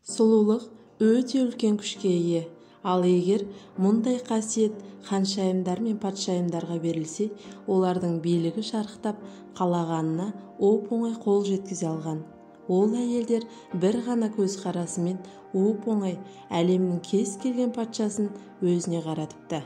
Сұлулық өте үлкен күшке ие. Ал егер мұндай қасиет ханшайымдар мен патшайымдарға берілсе, олардың билігі шарықтап, қалағанына оп-оңай қол жеткізе алған. Ол әйелдер бір ғана көзқарасымен оп-оңай әлемнің кез келген патшасын өзіне қаратыпты.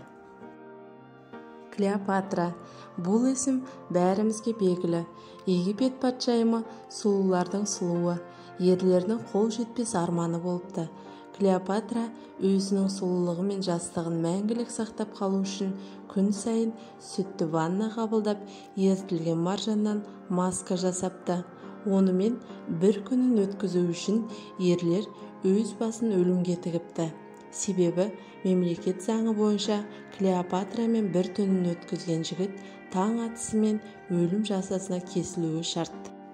Клеопатра. Бұл есім бәрімізге белгілі. Египет патшайымы сұлулардың сұлуы, ерлердің қол жетпес арманы болыпты. Клеопатра өзінің сұлулығы мен жастығын мәңгілік сақтап қалу үшін күн сайын сүтті ванна қабылдап, ерітілген маржаннан маска жасапты. Онымен бір күнін өткізу үшін ерлер өз басын өлімге тігіпті. Себебі мемлекет заңы бойынша Клеопатрамен бір түнін өткізген жігіт таң атысымен өлім жазасына кесілуі шарт.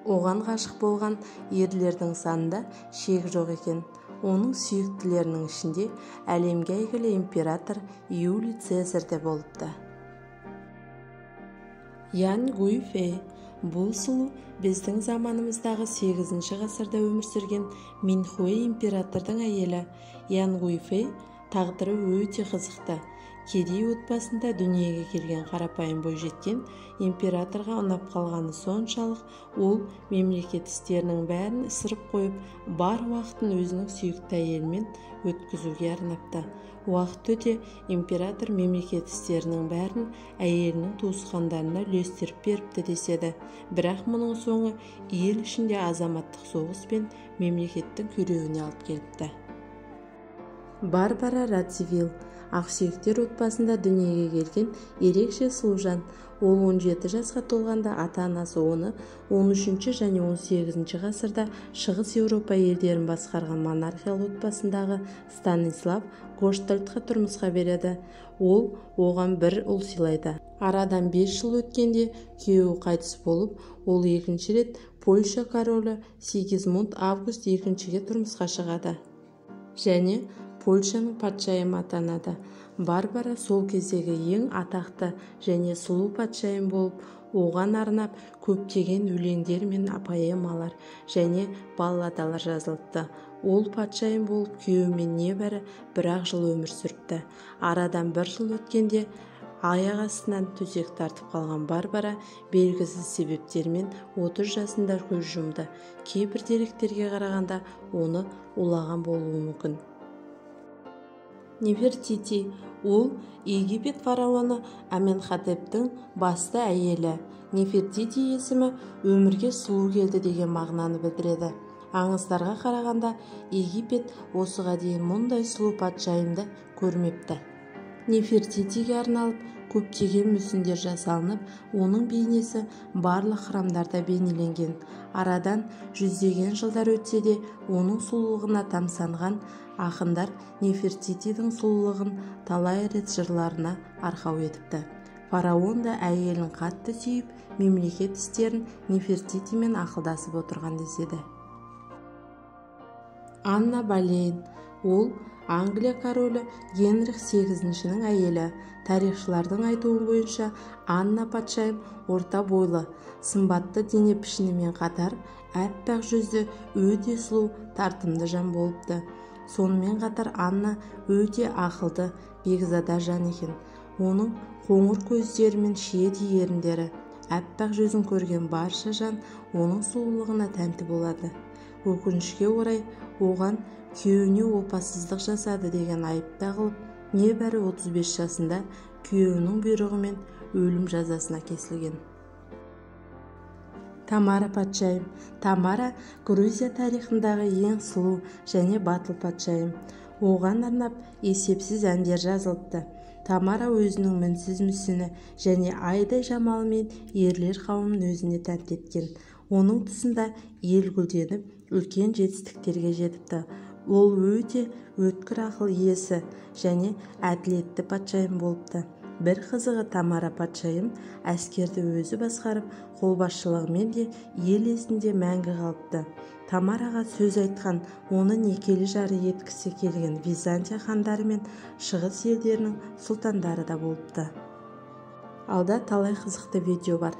Оған ғашық болған ерлердің санында шек жоқ екен. Оның сүйіктілерінің ішінде әлемге әйгілі император Юлий Цезарь де болыпты. Ян Гуйфэй. Бұл сұлу біздің заманымыздағы 8 ғасырда өмір сүрген Минхуэй императордың әйелі. Ян Гуйфэй тағдыры өте қызықты. Кедей отбасында дүниеге келген қарапайым бойжеткен императорға ұнап қалғаны соншалық, ол мемлекет істерінің бәрін ысырып қойып, бар уақытын өзінің сүйікті әйелімен өткізуге арнапты. Уақыт өте император мемлекет істерінің бәрін әйелінің туысқандарына үлестіріп беріпті деседі. Бірақ мұның соңы ел ішінде азаматтық соғыс пен мемлекеттің күйреуіне алып келіпті. Барбара Радзивилл. Ақсүйектер отбасында дүниеге келген ерекше сұлу жан. Ол 17 жасқа толғанда ата-анасы оны 13 және 18 ғасырда Шығыс Еуропа елдерін басқарған монархиялық отбасындағы Станислав Гоштальдқа тұрмысқа береді. Ол оған бір ұл сыйлайды. Арадан 5 жыл өткенде күйеуі қайтыс болып, ол екінші рет Польша королі Сигизмунд Август екіншіге тұрмысқа шығады және Польшаның патшайымы атанады. Барбара сол кездегі ең атақты және сұлу патшайым болып, оған арнап көптеген өлеңдер мен поэмалар және балладалар жазылыпты. Ол патшайым болып күйеуімен небәрі бір-ақ жыл өмір сүріпті. Арадан бір жыл өткенде аяқ астынан төсек тартып қалған Барбара белгісіз себептермен 30 жасында көз жұмды. Кейбір деректерге қарағанда оны улаған болуы мүмкін. Нефертити. Ол Египет фараоны Аменхотептің басты әйелі. Нефертити есімі өмірге сұлу келді деген мағынаны білдіреді. Аңыздарға қарағанда Египет осыға дейін мұндай сұлу патшайымды көрмепті. Нефертитиге арналып көптеген мүсіндер жасалынып, оның бейнесі барлық храмдарда бейнеленген. Арадан жүздеген жылдар өтсе де, оның сұлулығына тамсанған ақындар Нефертитидің сұлулығын талай рет жырларына арқау етіпті. Фараон да әйелін қатты сүйіп, мемлекет істерін Нефертитимен ақылдасып отырған деседі. Анна Болейн. Ол Англия королі Генрих VIII-нің әйелі. Тарихшылардың айтуы бойынша Анна патшайым орта бойлы, сымбатты дене пішінімен қатар әппақ жүзді, өте сұлу, тартымды жан болыпты. Сонымен қатар Анна өте ақылды, бекзада жан екен. Оның қоңыр көздері мен шиедей еріндері, әппақ жүзін көрген барша жан оның сұлулығына тәнті болады. Өкінішке орай, оған күйеуіне опасыздық жасады деген айып тағылып, небәрі 35 жасында күйеуінің бұйрығымен өлім жазасына кесілген. Тамара патшайым. Тамара Грузия тарихындағы ең сұлу және батыл патшайым. Оған арнап есепсіз әндер жазылыпты. Тамара өзінің мінсіз мүсіні және айдай жамалымен ерлер қауымын өзіне тәнті еткен. Оның тұсында ел гүлденіп, үлкен жетістіктерге жетіпті. Ол өте өткір ақыл иесі және әділетті патшайым болыпты. Бір қызығы, Тамара патшайым әскерді өзі басқарып, қолбасшылығымен де ел есінде мәңгі қалыпты. Тамараға сөз айтқан, оны некелі жары еткісі келген Византия хандары мен Шығыс елдерінің сұлтандары да болыпты. Алда талай қызықты видео бар.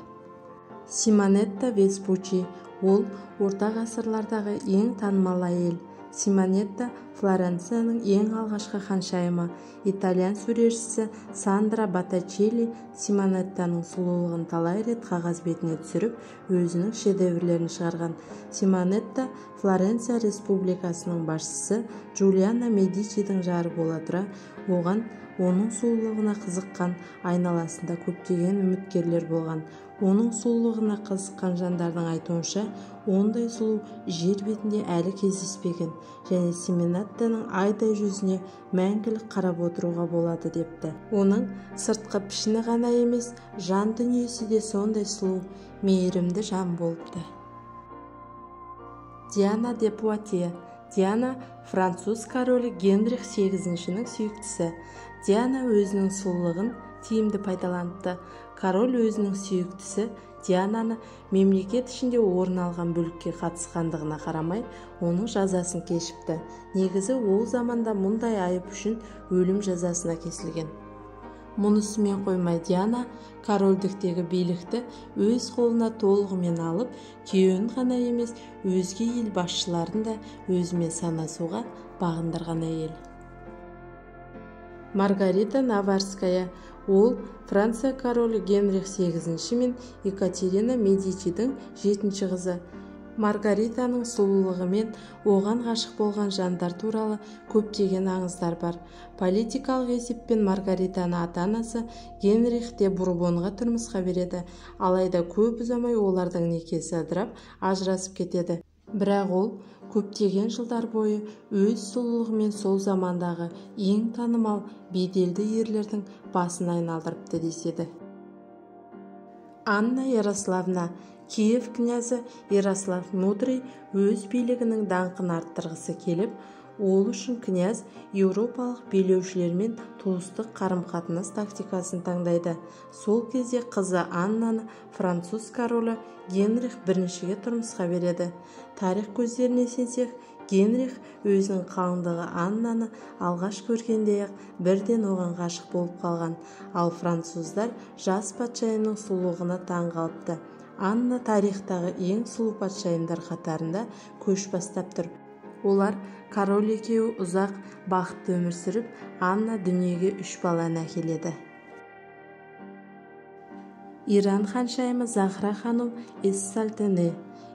Симонетта Веспуччи. Ол орта ғасырлардағы ең танымал әйел. Симонетта Флоренцияның ең алғашқы ханшайымы. Итальян суретшісі Сандра Боттичелли Симонеттаның сұлулығын талай рет қағаз бетіне түсіріп, өзінің шедеврлерін шығарған. Симонетта Флоренция республикасының басшысы Джулиано Медичидің жары бола тұра, оған оның сұлулығына қызыққан айналасында көптеген үміткерлер болған. Оның сұлулығына қызыққан жандардың айтуынша, ондай сұлу жер бетінде әлі кездеспеген және Симонеттаның айдай жүзіне мәңгілік қарап отыруға болады депті. Оның сыртқы пішіні ғана емес, жан дүниесі де сондай сұлу, мейірімді жан болыпты. Диана де Пуатье. Диана француз королі Генрих VIII-нің сүйіктісі. Диана өзінің сұлулығын тиімді пайдаланыпты. Король өзінің сүйіктісі Диананы мемлекет ішінде орын алған бүлікке қатысқандығына қарамай, оның жазасын кешіпті. Негізі ол заманда мұндай айып үшін өлім жазасына кесілген. Мұнысымен қоймай Диана корольдіктегі билікті өз қолына толығымен алып, күйеуін ғана емес, өзге ел басшыларын да өзімен санасуға бағындырған әйел. Маргарита Наварская. Ол Франция королі Генрих VIII мен Екатерина Медичидің жетінші қызы. Маргаританың сұлулығымен оған ғашық болған жандар туралы көптеген аңыздар бар. Политикалық есеппен Маргаританы ата-анасы Генрих де Бурбонға тұрмысқа береді. Алайда көп ұзамай олардың некесі ыдырап, ажырасып кетеді. Бірақ ол көптеген жылдар бойы өз сұлулығымен сол замандағы ең танымал беделді ерлердің басын айналдырыпты деседі. Анна Ярославна. Киев князі Ярослав Мудрый өз билігінің даңқын арттырғысы келіп, ол үшін князь еуропалық билеушілермен туыстық қарым-қатынас тактикасын таңдайды. Сол кезде қызы Аннаны француз королі Генрих I-ге тұрмысқа береді. Тарих көздеріне сенсек, Генрих өзінің қалыңдығы Аннаны алғаш көргенде-ақ бірден оған ғашық болып қалған, ал француздар жас патшайымның сұлулығына таң қалыпты. Анна тарихтағы ең сұлу патшайымдар қатарында көш бастап тұр. Олар король екеуі ұзақ бақытты өмір сүріп, Анна дүниеге 3 баланы әкеледі. Иран ханшайымы Захра ханум Эс-Салтане,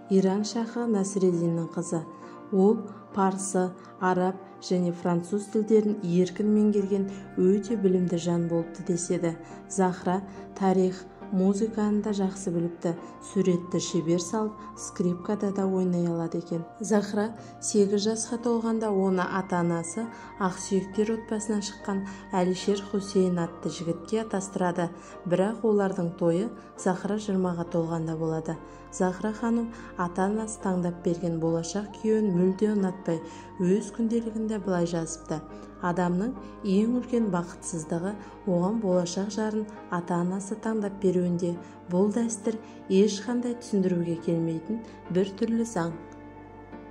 Иран шахы Насреддиннің қызы. Ол парсы, араб және француз тілдерін еркін меңгерген өте білімді жан болыпты деседі. Захра тарих, музыканы да жақсы біліпті, суретті шебер салып, скрипкада да ойнай алады екен. Захра 8 жасқа толғанда оны ата-анасы ақсүйектер отбасынан шыққан Әлішер Хусейн атты жігітке атастырады. Бірақ олардың тойы Захра 20-ға толғанда болады. Захра ханым ата-анасы таңдап берген болашақ күйеуін мүлде ұнатпай, өз күнделігінде былай жазыпты: Адамның ең үлкен бақытсыздығы оған болашақ жарын ата-анасы таңдап беруінде. Бұл дәстүр ешқандай түсіндіруге келмейтін бір түрлі заң.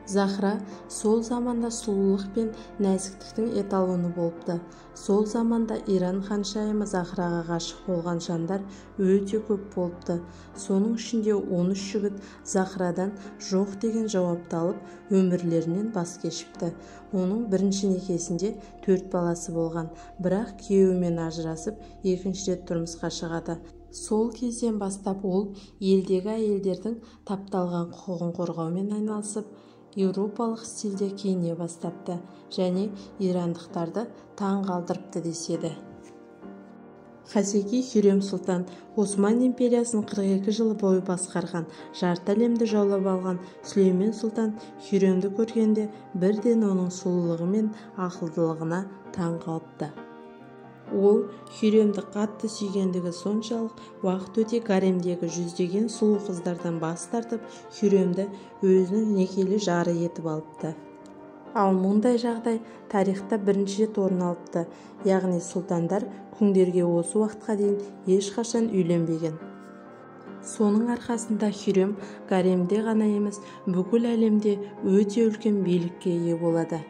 Захра сол заманда сұлулық пен нәзіктіктің эталоны болыпты. Сол заманда Иран ханшайымы Захраға ғашық болған жандар өте көп болыпты. Соның ішінде 13 жігіт Захрадан жоқ деген жауапты алып, өмірлерінен бас кешіпті. Оның бірінші некесінде 4 баласы болған, бірақ күйеуімен ажырасып, екінші рет тұрмысқа шығады. Сол кезден бастап ол елдегі әйелдердің тапталған құқығын қорғаумен айналысып, еуропалық стилде киіне бастапты және ирандықтарды таң қалдырыпты деседі. Хасеки Хюрем сұлтан Осман империясын 42 жыл бойы басқарған, жарты әлемді жаулап алған Сүлеймен сұлтан Хюремді көргенде бірден оның сұлулығы мен ақылдылығына таң қалыпты. Ол Хюремді қатты сүйгендігі соншалық, уақыт өте гаремдегі жүздеген сұлу қыздардан бас тартып, Хюремді өзінің некелі жары етіп алыпты. Ал мұндай жағдай тарихта бірінші рет орын алыпты, яғни сұлтандар күңдерге осы уақытқа дейін ешқашан үйленбеген. Соның арқасында Хюрем гаремде ғана емес, бүкіл әлемде өте үлкен билікке ие болады.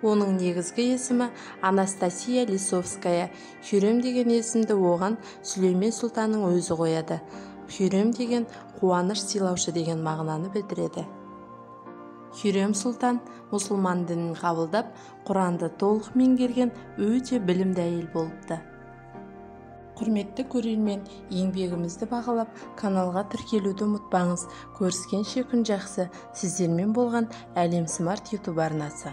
Оның негізгі есімі Анастасия Лисовская. Хюрем деген есімді оған Сүлеймен сұлтанның өзі қояды. Хюрем деген қуаныш сыйлаушы деген мағынаны білдіреді. Хюррем сұлтан мұсылман дінін қабылдап, Құранды толық меңгерген өте білімді әйел болыпты. Құрметті көрермен, еңбегімізді бағалап, каналға тіркелуді ұмытпаңыз. Көріскенше күн жақсы. Сіздермен болған Әлем Смарт YouTube арнасы.